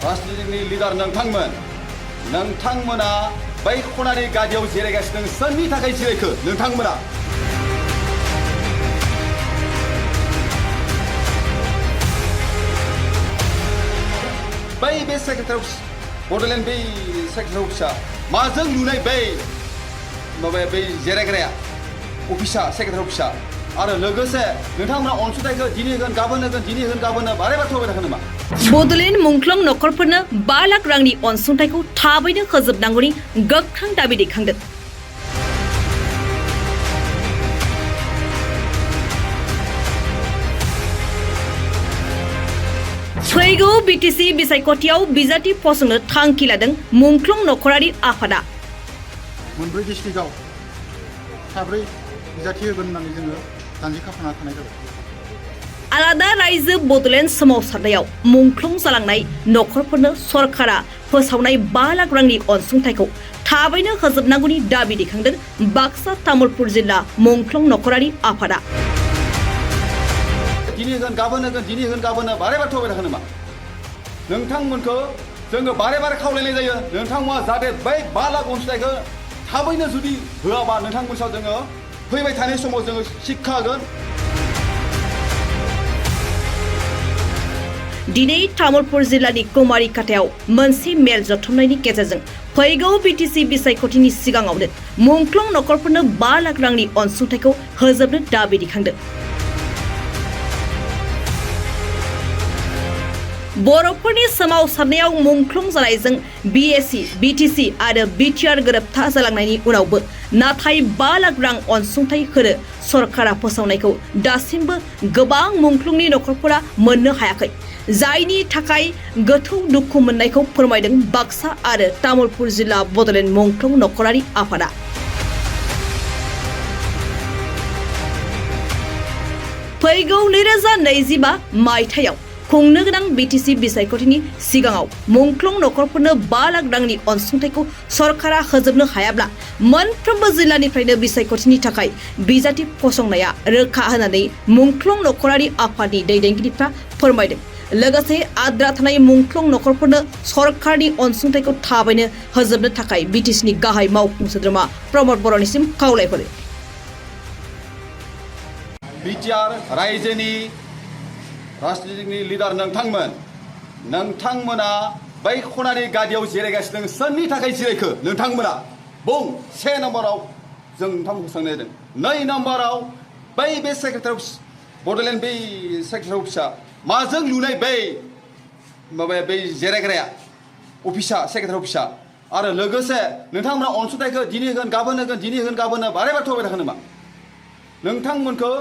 राजनीतिनि leader नोंथांमोना बै खनानि गादियाव जिरायगासिनो सोरनि थाखाय जिरायखो नोंथांमोना बै बे सेक्रेटारि बड'लेण्ड बै सेक्रेटारि अफिसा माजों लुनाय बै माबाया बै जिरायग्राया अफिसा सेक्रेटारि अफिसा आरो लोगोसे नोंथांमोना अनसुंथाइखौ दिनै होगोन गाबोन होगोन दिनै होगोन गाबोन बारे बारे होबाय थागोन नामा बड'लेण्ड मुंख्लं नखरफोरनो 5 लाख रांनि अनसुंथाइखौ थाबैनो होजोबनांगौनि गोख्रों दाबि दैखांदों। फैगौ बिटिसि बिसायख'थियाव बिजाथि फसंनो थांखि लादों मुंख्लं नखरारि आफादा। मोनब्रै डिस्ट्रिक्टआव साब्रै बिजाथि होगोन होननानै जोङो दान्जि खाफ्राना थानाय जाबाय। आलादा रायजो बड'लेण्ड सोमावसारनायाव मुंख्लं जालांनाय नखरफोरनो सरकारा फोसावनाय 5 लाख रांनि अनसुंथाइखौ थाबैनो होजोबनांगौनि दाबि दैखांदों बाक्सा तामुलपुर जिल्ला मुंख्लं नखरारि आफादा। दिनै होगोन गाबोन होगोन दिनै होगोन गाबोन बारे बारे होबाय थागोन नामा नोंथांमोनखौ जोङो बारे बारे खावलायनाय जायो नोंथांमोना जाहाथे बै 5 लाख अनसुंथाइखौ थाबैनो जुदि होआबा नोंथांमोनसाव जोङो फैबाय थानाय समाव जोङो शिक्षा होगोन। दिनै तामुलपुर जिल्लानि कुमारिकाटायाव मोनसे मेल जथुमनायनि गेजेरजों फैगौ बिटिसि बिसायख'थिनि सिगाङावनो मुंख्लं नखरफोरनो 5 लाख रांनि अनसुंथाइखौ होजोबनो दाबि दैखांदों। बर'फोरनि सोमावसारनायाव मुंख्लं जानायजों बिएसि बिटिसि आरो बिटिआर गोरोबथा जालांनायनि उनावबो नाथाय 5 लाख रां अनसुंथाइ होनो सरकारा फोसावनायखौ दासिमबो गोबां मुंख्लंनि नखरफोरा मोननो हायाखै जायनि थाखाय गोथौ दुखु मोननायखौ फोरमायदों बाक्सा आरो तामुलपुर जिल्ला बड'लेण्ड मुंख्लं नखरारि आफादा। फैगौ 2025 मायथाइयाव खुंनो गोनां बिटिसि बिसायख'थिनि सिगाङाव मुंख्लं नखरफोरनो 5 लाख रांनि अनसुंथाइखौ सरकारा होजोबनो हायाब्ला मोनफ्रोमबो जिल्लानिफ्रायनो बिसायख'थिनि थाखाय बिजाथि फसंनाया रोखा होननानै मुंख्लं नखरारि आफादनि दैदेनगिरिफ्रा फोरमायदों। लोगोसे आद्रा थानाय मुंख्लं नखरफोरनो सरकारनि अनसुंथाइखौ थाबैनो होजोबनो थाखाय बिटिसिनि गाहाय मावफुं सोद्रोमा प्रमद बर'निसिम खावलायहरो। बिटिआर रायजोनि राजनीतिनि लिडार नोंथांमोना बै खनानि गादियाव जिरायगासिनो सोरनि थाखाय जिरायखो नोंथांमोना बुं 1 नम्बराव जों नोंथांमोनखौ सोंनाय जादों 2 नम्बराव बै बे सेक्रेटारि बड'लेण्ड बै सेक्रेटारि अफिसा माजों लुनाय बै माबाया बै जिरायग्राया अफिसा सेक्रेटारि अफिसा आरो लोगोसे नोंथांमोना अनसुंथाइखौ दिनै होगोन गाबोन होगोन दिनै होगोन गाबोन बारे बारे होबाय थागोन नामा नोंथांमोनखौ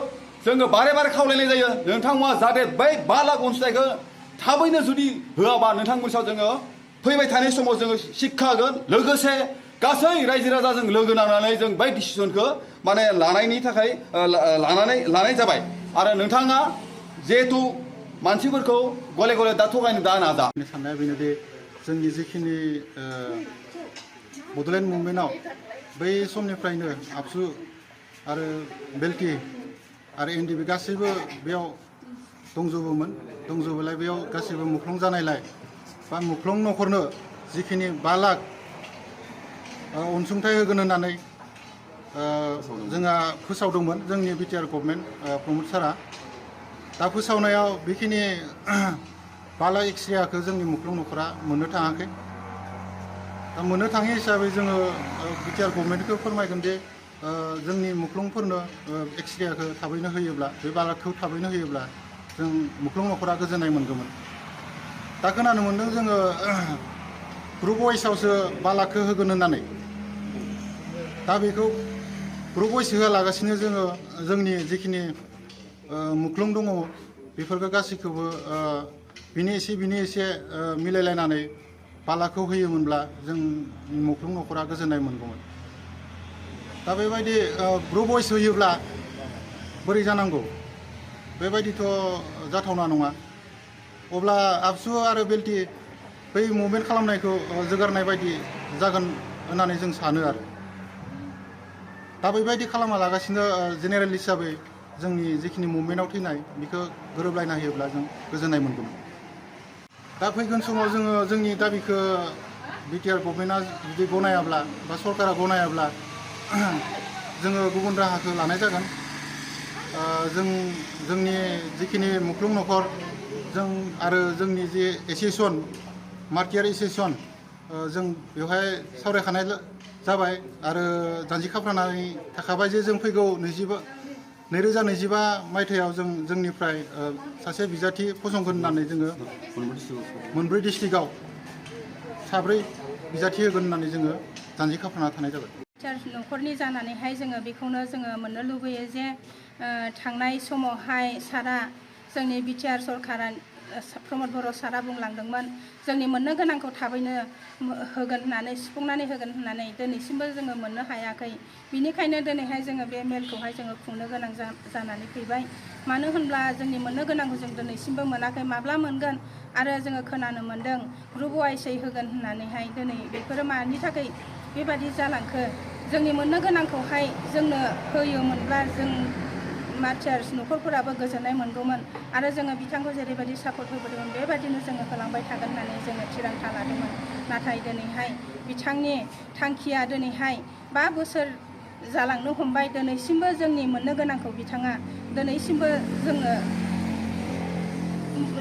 जोङो बारे बारे खावलायनाय जायो नोंथांमोना जाहाथे बै 5 लाख अनसुंथाइखौ थाबैनो जुदि होआबा नोंथांमोनसाव जोङो फैबाय थानाय समाव जोङो शिक्षा होगोन लोगोसे गासै रायजो राजाजों लोगो नांनानै जों बै डिसिसनखौ माने लानायनि थाखाय लानाय जाबाय आरो नोंथाङा जिहेतु मानसिफोरखौ गले गले दा थगायनो दा नाजा साननाया बेनोदि जोंनि जिखिनि बड'लेण्ड मुभमेन्टआव बै समनिफ्रायनो आबसु आरो बेल्टि आरो एनडिबि गासैबो बेयाव दंजोबोलाय बेयाव गासैबो मुख्लं जानायलाय बा मुख्लं नखरनो जिखिनि 5 लाख अनसुंथाइ होगोन होननानै जोंहा फोसावदोंमोन जोंनि बिटिआर गभर्नमेन्ट प्रमद सारा दा फोसावनायाव बेखिनि 5 लाख एक्सट्राखौ जोंनि मुख्लं नखरा मोननो थाङाखै दा मोननो थाङै हिसाबै जोङो बिटिआर गभर्नमेन्टखौ फोरमायगोन जे जोंनि मुख्लंफोरनो एक्सट्राखौ थाबैनो होयोब्ला बे 5 लाखखौ थाबैनो होयोब्ला जों मुख्लं नखरा गोजोननाय मोनगौमोन दा खोनानो मोन्दों जोङो ग्रुप वाइसआवसो 5 लाखखौ होगोन होननानै दा बेखौ ग्रुप वाइस होआलागासिनो जोङो जोंनि जिखिनि मुख्लं दङ बेफोरखौ गासैखौबो बिनि एसे मिलायलायनानै 5 लाखखौ होयोमोनब्ला जों मुख्लं नखरा गोजोननाय मोनगौमोन दा बेबायदि ग्रुप वाइस होयोब्ला बोरै जानांगौ बेबायदिथ' जाथावना नङा अब्ला आबसु आरो बेल्टि बै मुभमेन्ट खालामनायखौ जोगारनाय बायदि जागोन होननानै जों सानो आरो दा बेबायदि खालामालागासिनो जेनेरेल हिसाबै जोंनि जिखिनि मुभमेन्टआव थैनाय बेखौ गोरोबलायना होयोब्ला जों गोजोननाय मोनगौमोन दा फैगोन समाव जोङो जोंनि दाबिखौ बिटिआर गभर्नमेन्टआ जुदि गनायाब्ला बा सरकारा गनायाब्ला जोङो गुबुन राहाखौ लानाय जागोन। जोंनि जिखिनि मुख्लं नखर जों आरो जोंनि जे एसोसिएसन मार्टियार एसोसिएसन जों बेवहाय सावरायखानाय जाबाय आरो जानजि खाफ्रानानै थाखाबाय जे जों फैगौ 2025 मायथाइयाव जों जोंनिफ्राय सासे बिजाथि फसंगोन होननानै जोङो मोनब्रै डिस्ट्रिक्टआव साब्रै बिजाथि होगोन होननानै जोङो जानजि खाफ्राना थानाय जाबाय। न'खरनि जानानैहाय जोङो बेखौनो जोङो मोननो लुबैयो जे थांनाय समावहाय सारा जोंनि बिटिआर सरकारा प्रमद बर' सारा बुंलांदोंमोन जोंनि मोननो गोनांखौ थाबैनो होगोन होननानै सुफुंनानै होगोन होननानै दिनैसिमबो जोङो मोननो हायाखै। बिनिखायनो दिनैहाय जोङो बे मेलखौहाय जोङो खुंनो गोनां जानानै फैबाय। मानो होनब्ला जोंनि मोननो गोनांखौ जों दिनैसिमबो मोनाखै, माब्ला मोनगोन आरो जोङो खोनानो मोन्दों ग्रुप वाइसै होगोन होननानैहाय दिनै बेफोरो मानि थाखाय बेबादि जालांखो। जोंनि मोननो गोनांखौहाय जोंनो होयोमोनब्ला जों मार्टियार्स न'खरफोराबो गोजोननाय मोनगौमोन आरो जोङो बिथांखौ जेरैबायदि सापर्ट होबोदोंमोन बेबायदिनो जोङो होलांबाय थागोन होननानै जोङो थिरांथा लादोंमोन। नाथाय दिनैहाय बिथांनि थांखिया दिनैहाय 5 बोसोर जालांनो हमबाय, दिनैसिमबो जोंनि मोननो गोनांखौ बिथाङा दिनैसिमबो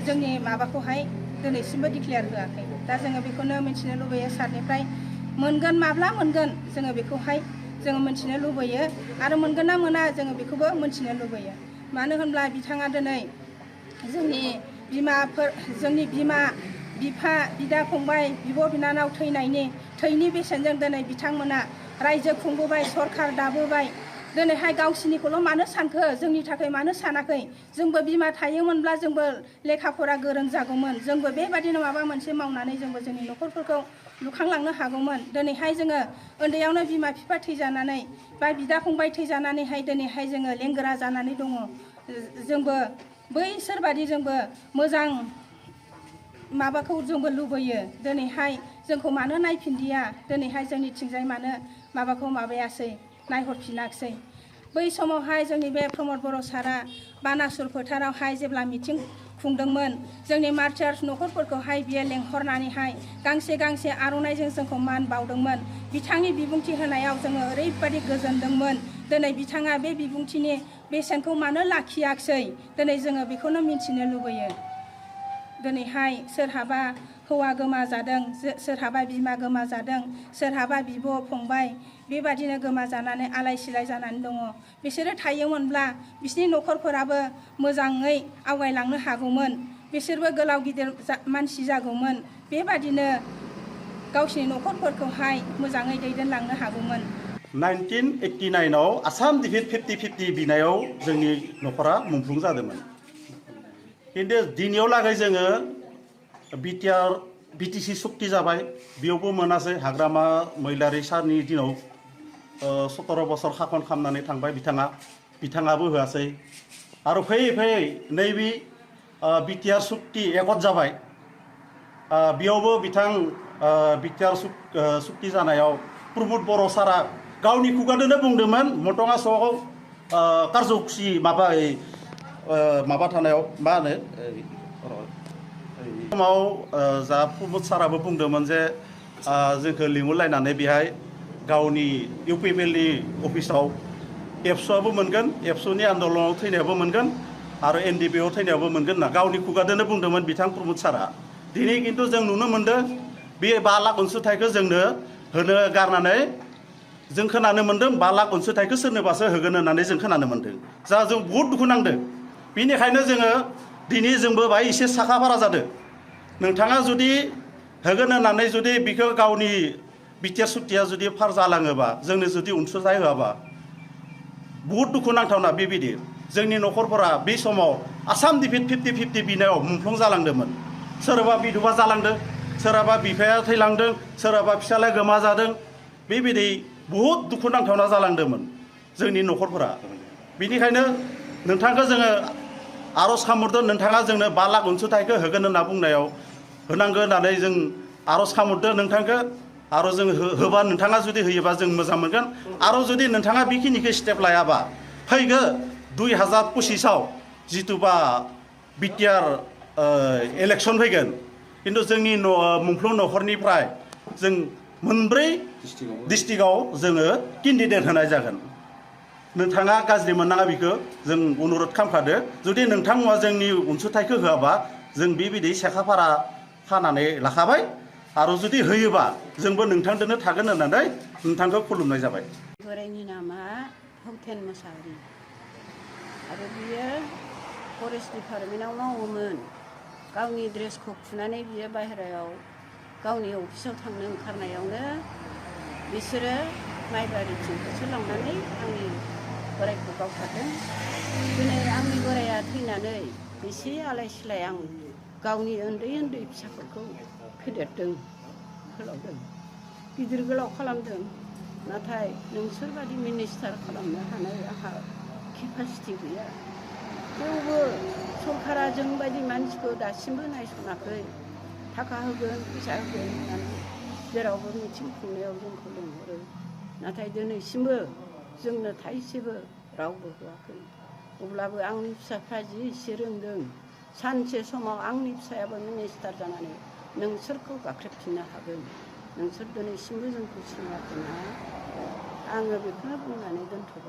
जोंनि माबाखौहाय दिनैसिमबो डिक्लेयार होआखै। दा जोङो बेखौनो मिथिनो लुबैयो सारनिफ्राय मोनगोन, माब्ला मोनगोन जोङो बेखौहाय जोङो मिथिनो लुबैयो आरो मोनगोन ना मोना जोङो बेखौबो मिथिनो लुबैयो। मानो होनब्ला बिथाङा दिनै जोंनि बिमा बिफा बिदा फंबाय बिब' बिनानाव थैनि बेसेनजों दिनै बिथांमोना रायजो खुंबोबाय, सरखार दाबोबाय। दिनैहाय गावसिनिखौल' मानो सानखो, जोंनि थाखाय मानो सानाखै? जोंबो बिमा थायोमोनब्ला जोंबो लेखा फरा गोरों जागौमोन, जोंबो बेबादिनो माबा मोनसे मावनानै जोंबो जोंनि न'खरफोरखौ लुखांलांनो हागौमोन। दिनैहाय जोङो उन्दैयावनो बिमा बिफा थैजानानै बा बिदा फंबाय थैजानानैहाय दिनैहाय जोङो लेंगोरा जानानै दङ। जोंबो बैसोरबादि जोंबो मोजां माबाखौ जोंबो लुबैयो। दिनैहाय जोंखौ मानो नायफिनदिया, दिनैहाय जोंनिथिंजाय मानो माबाखौ माबायासै, नायहरफिनाखिसै। बै समावहाय जोंनि बे प्रमद बर' सारा बानासुर फोथारावहाय जेब्ला मिथिं खुंदोंमोन, जोंनि मार्टियार्स न'खरफोरखौहाय बियो लेंहरनानैहाय गांसे आर'नाइजों जोंखौ मान बावदोंमोन। बिथांनि बिबुंथि होनायाव जोङो ओरैबादि गोजोनदोंमोन। दिनै बिथाङा बे बिबुंथिनि बेसेनखौ मानो लाखियाखिसै, दिनै जोङो बेखौनो मिथिनो लुबैयो। दिनैहाय सोरहाबा हौवा गोमाजादों, सोरहाबा बिमा गोमाजादों, सोरहाबा बिब' फंबाय बेबादिनो गोमाजानानै आलाय सिलाय जानानै दङ। बिसोरो थायोमोनब्ला बिसोरनि न'खरफोराबो मोजाङै आवगायलांनो हागौमोन, बिसोरबो गोलाव गिदिर मानसि जागौमोन, बेबादिनो गावसिनि न'खरफोरखौहाय मोजाङै दैदेनलांनो हागौमोन। 1989 आसाम डिफिट 50-50 बिनायाव जोंनि न'खरा मुंख्लं जादोंमोन। खिन्थु दिनैयाव लागै जोङो बिटिसि सुक्ति जाबाय, बेयावबो मोनासै। हाग्रामा मैलारि सारनि दिनाव 17 बोसोर खाखन खालामनानै थांबाय बिथाङाबो होआसै। आरो फैयै नैबे बिटिआर सुक्ति एकद जाबाय, बेयावबो बिटिआर सुक्ति जानायाव प्रमद बर' सारा गावनि खुगाजोंनो बुंदोंमोन मटङा स'आव कारज'खुसि माबा थानायाव मा होनो समाव जा प्रमद साराबो बुंदोंमोन जे जोंखौ लिंहरलायनानै बेहाय गावनि इउपिपिएलनि अफिसाव एबसुआबो मोनगोन, एबसुनि आन्दलनाव थैनायाबो मोनगोन आरो एनडिपिआव थैनायाबो मोनगोन होनना गावनि खुगाजोंनो बुंदोंमोन बिथां प्रमद सारा। दिनै खिन्थु जों नुनो मोन्दों बे 5 लाख अनसुंथाइखौ जोंनो होनो गारनानै जों खोनानो मोन्दों 5 लाख अनसुंथाइखौ सोरनोबासो होगोन होननानै जों खोनानो मोन्दों। जों बहुद दुखु नांदों। बेनिखायनो जोङो दिनै जोंबो बाहाय एसे साखाफारा जादों। नोंथाङा जुदि होगोन होननानै जुदि बेखौ गावनि बिटिआर सुक्तिया जुदि फार जालाङोबा, जोंनो जुदि अनसुंथाइ होआबा बहुद दुखु नांथावना। बेबायदि जोंनि न'खरफोरा बे समाव आसाम डिफिट 50-50 बिनायाव मुंख्लं जालांदोंमोन। सोरबा बिधवा जालांदों, सोरहाबा बिफाया थैलांदों, सोरहाबा फिसालाया गोमाजादों। बेबायदि बहुद दुखु नांथावना जालांदोंमोन जोंनि न'खरफोरा। बेनिखायनो नोंथांखौ जोङो आर'ज खालामहरदों, नोंथाङा जोंनो 5 लाख अनसुंथाइखौ होगोन होनना बुंनायाव होनांगौ होननानै जों आर'ज खालामहरदों नोंथांखौ। आरो जों होबा नोंथाङा जुदि होयोबा जों मोजां मोनगोन। आरो जुदि नोंथाङा बेखिनिखौ स्टेप लायाबा फैगौ 2025 जिथुबा बिटिआर इलेक्सन फैगोन, खिन्थु जोंनि मुंख्लं नखरनिफ्राय जों मोनब्रै डिस्ट्रिक्टआव जोङो केन्डिडेट होनाय जागोन नोंथाङा गाज्रि मोननाङा बेखौ जों अनुरद खालामखादो जुदि नोंथांमोना जोंनि अनसुंथाइखौ होआबा जों बेबायदि सेखाफारा खानानै लाखाबाय आरो जुदि होयोबा जोंबो नोंथांजोंनो थागोन होननानै नोंथांखौ खुलुमनाय जाबाय बोरायनि नामा फावथेन मोसाहारि आरो बियो फरेस्ट डिपार्टमेन्टआव मावोमोन गावनि ड्रेसखौ खुनानै बियो बाहेरायाव गावनि अफिसाव थांनो ओंखारनायावनो बिसोरो माइबारिथिं होसोलांनानै आंनि बोरायखौ गावथारदों दिनै आंनि बोराया थैनानै बेसे आलाय सिलाय आं गावनि उन्दै उन्दै फिसाफोरखौ फेदेरदों फोलावदों गिदिर गोलाव खालामदों नाथाय नोंसोरबादि मिनिस्टार खालामनो हानाय आंहा केपासिटि गैया थेवबो सरकारा जोंबायदि मानसिखौ दासिमबो नायसनाखै थाखा होगोन फैसा होगोन होननानै जेरावबो मिथिं खुंनायाव जोंखौ लिंहरो नाथाय दिनैसिमबो जोंनो थाइसेबो रावबो होआखै अब्लाबो आंनि फिसाफ्रा जि एसे रोंदों सानसे समाव आंनि फिसायाबो मिनिस्टार जानानै नोंसोरखौ गाख्रेबफिननो हागोन नोंसोर दिनैसिमबो जोंखौ सिनायाखैना आङो बेखौनो बुंनानै दोनथ'बाय